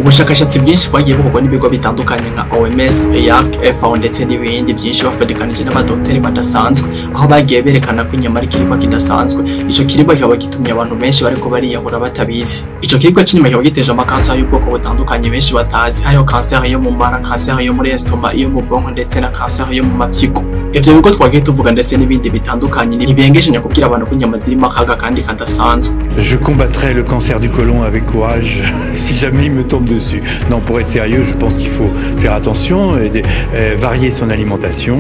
Ubushakashatsi bwinshi bwagiye bukorwa n'ibigo bitandukanye nka OMS, EARC, FAO ndetse n'ibindi byinshi, bafatikanije n'abadokiteri badasanzwe, aho bagiye berekana ko inyama ari ikiribwa kidasanzwe. Ico kiribwa kikaba gitumye abantu benshi bariko bariyahura batabizi. Ico kiribwa c'inyama kikaba giteje amakanseri y'ubwoko butandukanye benshi batazi, hariho kanseri yo mu mara, kanseri yo muri estomac, iyo mu bwonko ndetse na kanseri yo mu mafyigo. Ivyo bigo twagiye tuvuga ndetse n'ibindi bitandukanye ntibihengeshanya kubwira abantu ko inyama zirimo akaga kandi kadasanzwe. Je combattrai le cancer du côlon avec courage si jamais il me tombe dessus. Non, pour être sérieux, je pense qu'il faut faire attention et varier son alimentation.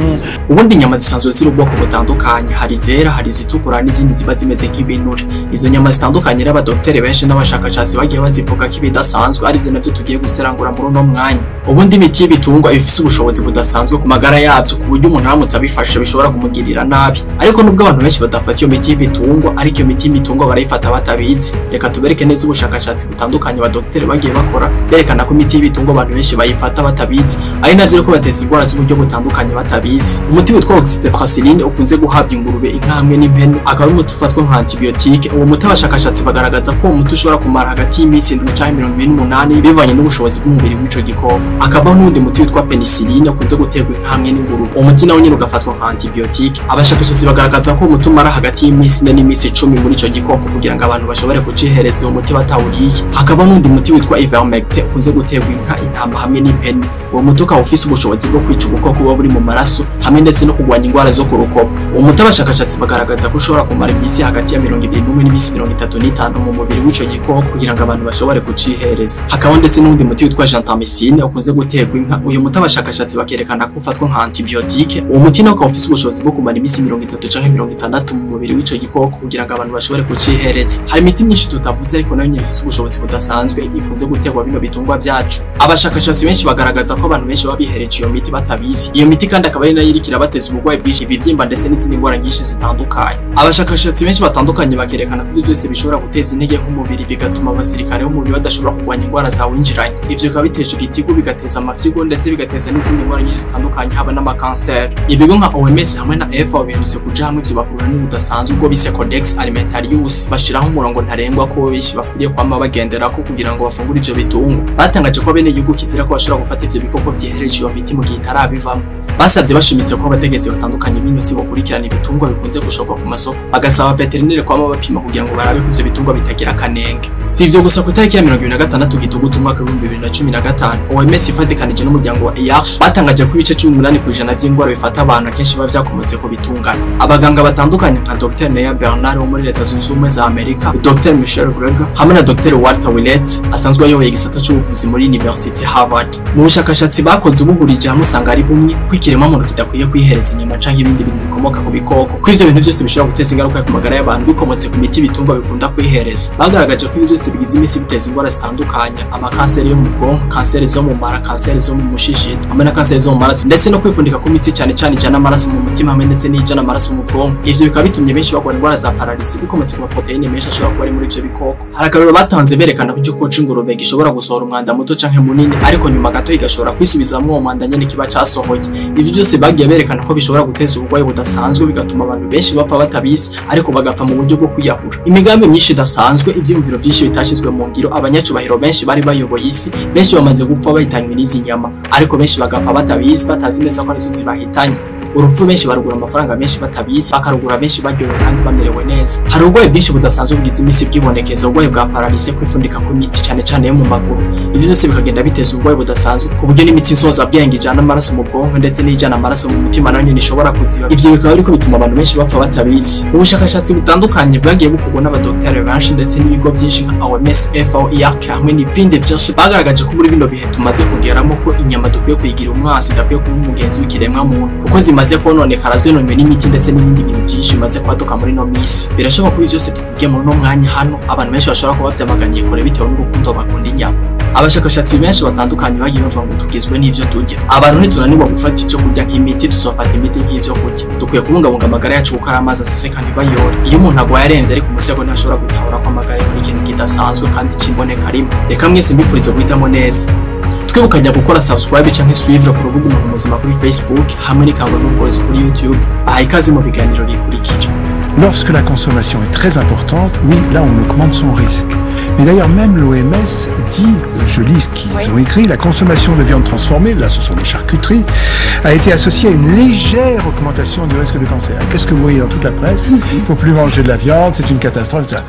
Ubundi inyama zisanzwe ziri ubwoko butandukanye, hari izera, hari izitukura n'izindi ziba zimeze nk'ibinure. Izo nyama zitandukanye rero abadokiteri benshi n'abashakashatsi bagiye bazivuga ko ibidasanzwe, aribyo navyo tugiye guserangura muri uno mwanya. Ubundi imiti y'ibitungwa iba ifise ubushobozi budasanzwe ku magara yabyo, ku buryo umuntu aramutse abifashe bishobora kumugirira nabi. Ariko nubwo abantu benshi badafata iyo miti y'ibitungwa, ariko iyo miti y'ibitungwa barayifata batabizi. Reka tubereke neza ubushakashatsi butandukanye abadokiteri bagiye bakora berekana ko imiti y'ibitungwa abantu benshi bayifata batabizi, ari navyo rero bateza indwara z'uburyo butandukanye batabizi. Umuti witwa oxytetracycline ukunze guhabwa ingurube, inka hamwe n'impene, akaba ari umuti ufatwa nka antibiotique. Uwo muti abashakashatsi bagaragaza ko uwo muti ushobora kumara hagati y'iminsi 7 canke 28 bivanye n'ubushobozi bw'umubiri w'ico gikoko. Akabaho n'uwundi muti witwa penicilline ukunze guterwa inka hamwe n'ingurube, uwo muti nawo nyene ugafatwa nka antibiotique. Abashakashatsi bagaragaza ko uwo muti umara hagati y'iminsi 4 n'iminsi 10 muri ico gikoko kugira ngo abantu bashobore kucihereza uwo muti batawuriye. Hakaba n'undi muti witwa ivermectin ukunze guterwa inka, intama hamwe n'impene. Uwo muti ukaba ufise ubushobozi bwo kwica ubukoko buba buri mu maraso hamwe ndetse no kurwanya indwara zo ku rukoba. Uwo muti abashakashatsi bagaragaza ko ushobora kumara iminsi hagati ya 21 n'iminsi 35 mu mubiri w'ico gikoko kugira ngo abantu bashobore kucihereza. Hakaba ndetse n'undi muti witwa gentamicine ukunze guterwa inka. Uyu muti abashakashatsi bakerekana ko ufatwa nka antibiotique. Uwo muti nawo ukaba ufise ubushobozi bwo kumara iminsi 30 canke 60 mu mubiri w'ico gikoko kugira ngo abantu bashobore kucihereza. Hari imiti myinshi tutavuze ariko nayo nyene ifise ubushobozi budasanzwe ikunze guterwa bino bitungwa vyacu. Abashakashatsi benshi bagaragaza ko abantu benshi baba bihereje iyo miti batabizi. Iyo miti kandi akaba ari nayo iriko irabateza uburwayi bwinshi, ibivyimba ndetse n'izindi ndwara nyinshi zitandukanye. Abashakashatsi benshi batandukanye bakerekana ko ibyo byose bishobora guteza intege nk'umubiri, bigatuma abasirikare b'umubiri badashobora kurwanya indwara zawinjiranye. Ivyo bikaba biteje igitigu, bigateza amafyigo ndetse bigateza n'izindi ndwara nyinshi zitandukanye, haba n'amakanseri. Ibigo nka OMS hamwe na FAO biherutse kuja hamwe vyubaka urunani rudasanzwe ubwo bise Codex Alimentarius, bashiraho umurongo ntarengwa ko benshi bakwiriye kwama bagenderako kugira ngo bafungure ivyo bitungwa. Batangaje ko bene igihugu kizira ko bashobora gufata ivyo bikoko vyihereje iyo miti mu gihe itarabivamwo. Basavye bashimitse ko abategetsi batandukanye b'inosi bokurikirana ibitungwa bikunze gushorwa ku masoko, bagasaba veterineri kwama bapima kugira ngo barabe ko ivyo bitungwa bitagira akanenge. Si ivyo gusa, ku itariki ya 26 Gitugutu umwaka w'2015, OMS ifatikanije n'umuryango wa EARC batangaje ko ibice 18% vy'indwara bifata abantu akenshi biba vyakomotse ku bitungano. Abaganga batandukanye nka Dr Neya Bernard wo muri Leta Zunze Ubumwe za Amerika, Dr Michel Greger hamwe na Dr Walter Willett asanzwe ayoboye igisata c'ubuvuzi muri University Harvard, mu bushakashatsi bakoze ubuhurije hamwe usanga ari bumwe ko ikiremwamuntu kidakwiye kwihereza inyama canke ibindi bintu bikomoka ku bikoko, ko ivyo bintu vyose bishobora guteza ingaruka ku magara y'abantu bikomotse ku miti ibitungwa bikunda kwihereza. Bagaragaje ko ivyo vyose bigize imisi biteza indwara zitandukanye, amakanseri yo mu bwonko, kanseri zo mu mara, kanseri zo mu mushishito hamwe na kanseri zo mu maraso, ndetse no kwifundika kw'imitsi cane cane ijana amaraso mu mutima hamwe ndetse n'ijana amaraso mu bwonko. Ivyo bikaba bitumye benshi bagwara indwara za paralysie bikomotse ku maproteine menshi ashobora kuba ari muri ivyo bikoko. Hari akarorero batanze berekana ko igikoko c'ingurube gishobora gusohora umwanda muto canke munini, ariko nyuma gato igashobora kwisubizamwo uwo mwanda nyene kiba casohoye. Ivyo byose bagiye berekana ko bishobora guteza uburwayi budasanzwe, bigatuma abantu benshi bapfa batabizi, ariko bagapfa mu buryo bwo kwiyahura. Imigambi myinshi idasanzwe, ivyiyumviro byinshi bitashizwe mu ngiro, abanyacubahiro benshi bari bayoboye isi benshi bamaze gupfa bahitanywe n'izi nyama, ariko benshi bagapfa batabizi, batazi neza ko arizo zibahitanye. Urupfu benshi barugura amafaranga menshi batabizi, bakarugura benshi baryohewe kandi bamerewe neza. Hari uburwayi bwinshi budasanzwe bwiza iminsi bwibonekeza, uburwayi bwa paralysie, kwifundika kw'imitsi cyane cyane yo mu maguru. Ibyo byose bikagenda biteza uburwayi budasanzwe ku buryo n'imitsi nsozabwenge ijana amaraso mu bwonko ndetse n'ijana amaraso mu mutima nayo nyene ishobora kuziba. Ivyo bikaba biriko bituma abantu benshi bapfa batabizi. Ubushakashatsi butandukanye bwagiye bukorwa n'abadokiteri benshi ndetse n'ibigo byinshi nka OMS, FAO, IARC hamwe n'ibindi byinshi, bagaragaje ko muri bino bihe tumaze kugeramo ko inyama dukwiye kuyigira umwansi, idakwiye kuba umugenzi w'ikiremwa muntu, kuko zimaze kononekara zononywe n'imiti ndetse n'ibindi bintu byinshi bimaze kwaduka muri ino minsi. Birashoboka ko ibi byose tuvugiye muri uno mwanya hano abantu benshi bashobora kuba bavyamaganiye kure bitewe n'urukundo bakunda inyama. Abashakashatsi benshi batandukanye bagiye bavuga ngo tugizwe n'ivyo turya. Abantu nitunanirwa gufata ivyo kurya nk'imiti, tuzofata imiti nk'ivyo kurya. Dukwiye kubungabunga amagara yacu kuko ari amazi aseseka ntibayore. Iyo umuntu agwaye arenze ariko umusego ntashobora gutahura ko amagara ari ikintu kidasanzwe kandi c'imboneka rimwe. Reka mwese mbifurize guhitamo neza. Twibukanya gukora subscribe canke suivre ku rubuga Umuntu Muzima kuri Facebook hamwe n'Ikangura n'Ubworozi kuri YouTube. Bahaye ikaze mu biganiro bikurikira. Lorsque la consommation est très importante, oui, là on augmente son risque. Mais d'ailleurs, même l'OMS dit, je lis ce qu'ils ont écrit, la consommation de viande transformée, là ce sont les charcuteries, a été associée à une légère augmentation du risque de cancer. Qu'est-ce que vous voyez dans toute la presse? Il ne faut plus manger de la viande, c'est une catastrophe, etc.